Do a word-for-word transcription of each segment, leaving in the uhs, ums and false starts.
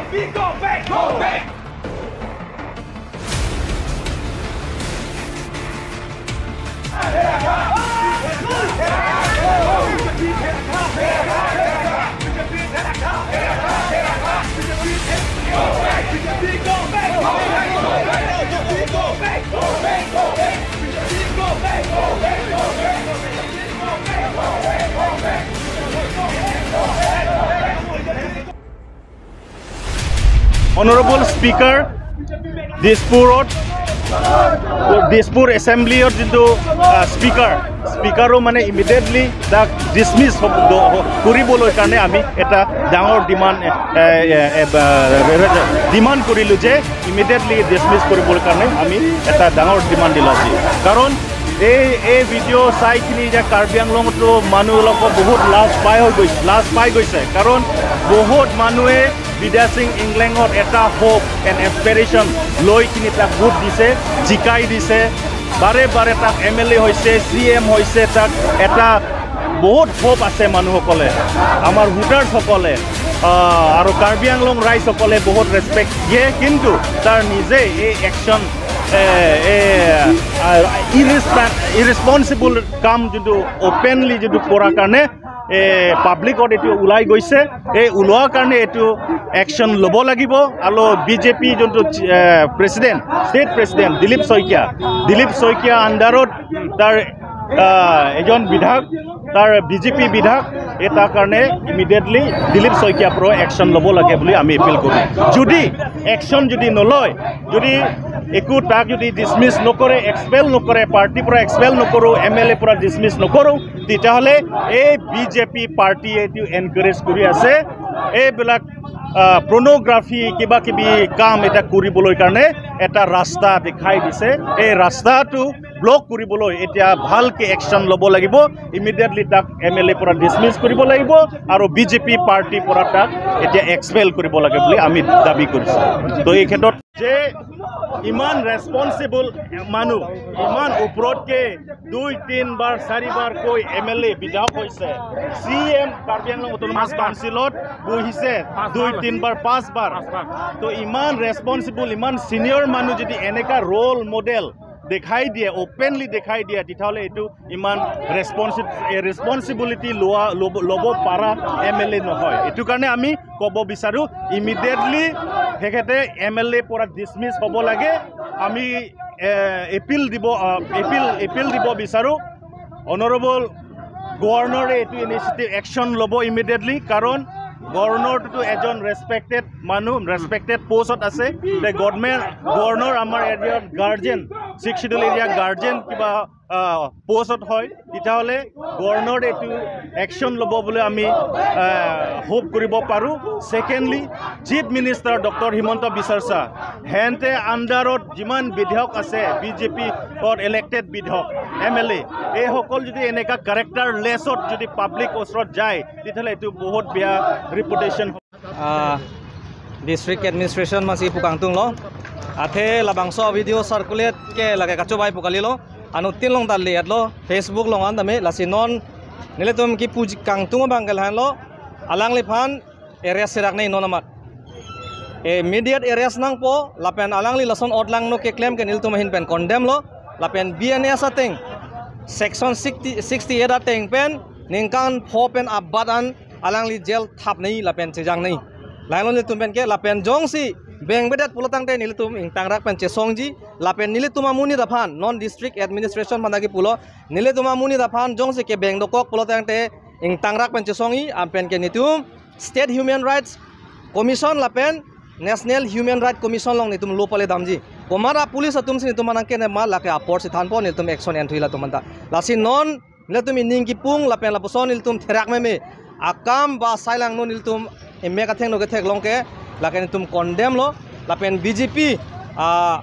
Go back! Go back! Honorable Speaker, দিছপুৰত, দিছপুৰ এছেম্বলিৰ যিটো, আহ, স্পীকাৰ, স্পীকাৰো মানে ইমিডিয়েটলি তাক ডিছমিছ হ'ব, দ-, হ-, কৰিবলৈ কাৰণে আমি এটা ডাঙৰ ডিমাণ্ড, এ, এ, এ, এ, বা, ডিমাণ্ড কৰিলোঁ যে ইমিডিয়েটলি ডিছমিছ কৰিবৰ কাৰণে আমি এটা ডাঙৰ ডিমাণ্ড দিলোঁ আজি। কাৰণ এই, এই ভিডিঅ' চাই কিনি এতিয়া কাৰ্বি আংলঙতো মানুহ অলপ বহুত লাজ পাই হৈ গৈছে, লাজ পাই গৈছে। কাৰণ বহুত মানুহে বিদ্যা সিং ইংলেঙত এটা হোপ এণ্ড এছপিৰেশ্যন লৈ কিনি তাক ভোট দিছে, জিকাই দিছে। বাৰে বাৰে তাক এম এল এ হৈছে, চি এম হৈছে, তাক এটা বহুত হোপ আছে মানুহসকলে, আমাৰ ভোটাৰ্ছসকলে, আহ, আৰু কাৰ্বি আংলং ৰাইজসকলে বহুত ৰেচপেক্ট দিয়ে। কিন্তু তাৰ নিজে এই একশ্যন, এ, এ, আহ, ইৰেচপন-, ইৰেচপনচিবল কাম যিটো অপেনলি যিটো কৰাৰ কাৰণে, এ, পাব্লিকত এইটো ওলাই গৈছে। এই ওলোৱাৰ কাৰণে এইটো একশ্যন ল'ব লাগিব। আৰু বিজেপি যোনটো, এ, প্ৰেচিডেণ্ট, ষ্টেট প্ৰেচিডেণ্ট দিলীপ শইকীয়া, দিলীপ শইকীয়া আণ্ডাৰত তাৰ, আহ, এজন বিধায়ক, তাৰ বিজেপি বিধায়ক, এই তাৰ কাৰণে ইমিডিয়েটলি দিলীপ শইকীয়াৰ পৰা একশ্যন ল'ব লাগে বুলি আমি এপিল কৰোঁ। যদি একশ্যন যদি নলয়, যদি একো তাক যদি ডিছমিছ নকৰে, এক্সপেল নকৰে, পাৰ্টিৰ পৰা এক্সপেল নকৰোঁ, এম এল এৰ পৰা ডিছমিছ নকৰোঁ, তেতিয়াহ'লে এই বিজেপি পাৰ্টিয়ে এইটো এনকাৰেজ কৰি আছে। এইবিলাক, আহ, পৰ্ণগ্ৰাফী কিবা কিবি কাম এটা কৰিবলৈ কাৰণে এটা ৰাস্তা দেখাই দিছে। এই ৰাস্তাটো ব্লক কৰিবলৈ এতিয়া ভালকে একশ্যন ল'ব লাগিব। ইমিডিয়েটলি তাক এম এল এৰ পৰা ডিছমিছ কৰিব লাগিব আৰু বিজেপি পাৰ্টিৰ পৰা তাক এতিয়া এক্সপেল কৰিব লাগে বুলি আমি দাবী কৰিছোঁ। তো এই ক্ষেত্ৰত যে ইমান ৰেচপনচিবল মানুহ, ইমান ওপৰতকে দুই, তিন বাৰ, চাৰি বাৰ কৈ এম এল এ বিধায়ক হৈছে, চি এম কাৰ্বি আংলং অট'নমাছ কাউন্সিলত বহিছে দুই, তিন বাৰ, পাঁচ বাৰ। তো ইমান ৰেচপনচিবল, ইমান ছিনিয়ৰ মানুহ যদি এনেকা ৰ'ল মডেল দেখাই দিয়ে, অপেনলি দেখাই দিয়ে, তেতিয়াহ'লে এইটো ইমান ৰেচপনচি-, এ, ৰেচপনচিবিলিটি লোৱা, ল'ব, ল'ব পৰা এম এল এ নহয়। এইটো কাৰণে আমি ক'ব বিচাৰোঁ, ইমিডিয়েটলি তেখেতে এম এল এৰ পৰা ডিছমিছ হ'ব লাগে। আমি, এ, এপিল দিব, আ, এপিল, এপিল দিব বিচাৰোঁ। অনাৰেবল গভৰ্ণৰে এইটো ইনিচিয়েটিভ একশ্যন ল'ব ইমিডিয়েটলি, কাৰণ গভৰ্ণৰটোতো এজন ৰেচপেক্টেড মানুহ, ৰেচপেক্টেড পোষ্টত আছে। তে গভৰ্ণমেণ্ট, গভৰ্ণৰ আমাৰ এৰিয়াৰ guardian, six schedule area guardian কিবা, আহ, পোষ্টত হয়, তেতিয়াহ'লে গভৰ্ণৰ এইটো একশ্যন ল'ব বুলি আমি, আহ, হোপ কৰিব পাৰোঁ। Secondly, chief minister doctor Himanta বিশ্ব শৰ্মা, হেনতে আণ্ডাৰত যিমান বিধায়ক আছে, বিজেপিত ইলেক্টেড বিধায়ক, এম এল এ, এইসকল যদি এনেকা কেৰেক্টাৰলেছত যদি পাব্লিক ওচৰত যায়, তেতিয়াহ'লে এইটো বহুত বেয়া ৰিপুটেশ্যন। Ah, district administration masi pu kangtunglo. Athe labangso video circulate ke lake kachobei pu kalilo. Anuttin along ta le-etlo, Facebook along an tame, lasi non nelitum kipu kangtung abang ke lahenlo. Alangliphan arrest serak nei non amat. Immediate arrest nangpo, lapen alangli lason otlangno keklem ke nelitum ahin pen condemn lo, lapen B N S ateng, section sixty, sixty-eight ateng pen, ningkan pho pen abat an alangli jail thap nei lapen chejang nei. Lahenlo nelitum pen ke, lapen jongsi bengbedet pulo tangte nelitum ingtangrak pen chesongji, lapen nelitum amonit aphan, non district administration aphan ta kipulo, nelitum amonit aphan jongsi kebeng dokok pulo tangte ingtangrak pen chesongji, lapen ke nelitum State Human Rights Commission lapen National Human Rights Commission along nelitum lo pale damji. Komat a-police atum si nelitum aphan nangkene ma, lake apor si thanpo, nelitum action enthui latum anta. Lasi non nelitum ining kipung lapen lapuson nelitum therak meme akam ba asai langno nelitum emek athengno ketheklong ke lake nelitum condemn lo, lapen B J P, ah,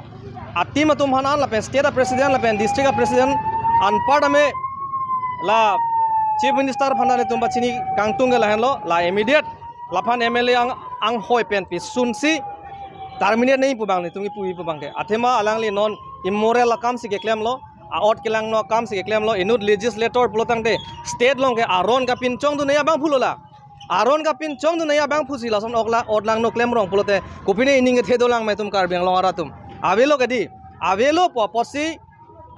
a-team atum aphan an, lapen state a-president, lapen district a-president anparta me la Chief Minister aphan ta nelitum pachini kangtung ke lahenlo, la immediate laphan M L A ang, anghoi pen pisunsi terminate nei pu abang nelitum kipu pu abang ke. Athema alangli non immoral akam si keklemlo, a-ot kelangno akam si keklemlo, inut legislator pulo tangte state along ke aron kapinchongdun nei abang pulo la. Aron kapinchongdun abang pusi lason okla odlang no klemrong pulote kopine ining kethe dolang ma itum Karbi Anglong arat atum. Avelo kedi, avelo pu apotsi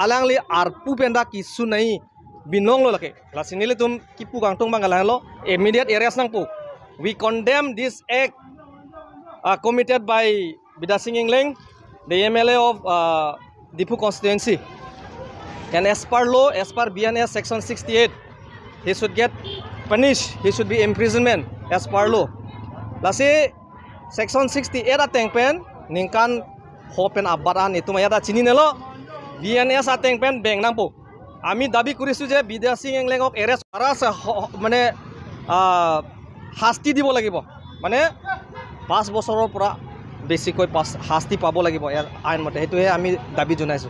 alangli arpu pen dak kesunai binong lo lake. Lasi nelitum kipu kangtung abang alanglo, immediate arrest nangpo. We condemn this act uh, committed by Bidya Sing Engleng, the M L A of uh, Diphu constituency. And as per law, as per B N S section sixty-eight, he should get punished, he should be imprisonment as per law. Lasi section sixty-eight ateng pen ningkan pho pen abat an itum ajat ta chininelo, B N S ateng pen beng nangpo. আমি দাবী কৰিছো যে বিদ্যা সিং এংলেঙক এৰেষ্ট কৰা আছে, হ- মানে আহ, শাস্তি দিব লাগিব, মানে পাঁচ বছৰৰ পৰা বেছিকৈ পাঁচ শাস্তি পাব লাগিব ইয়াৰ আইন মতে, সেইটোহে আমি দাবী জনাইছো।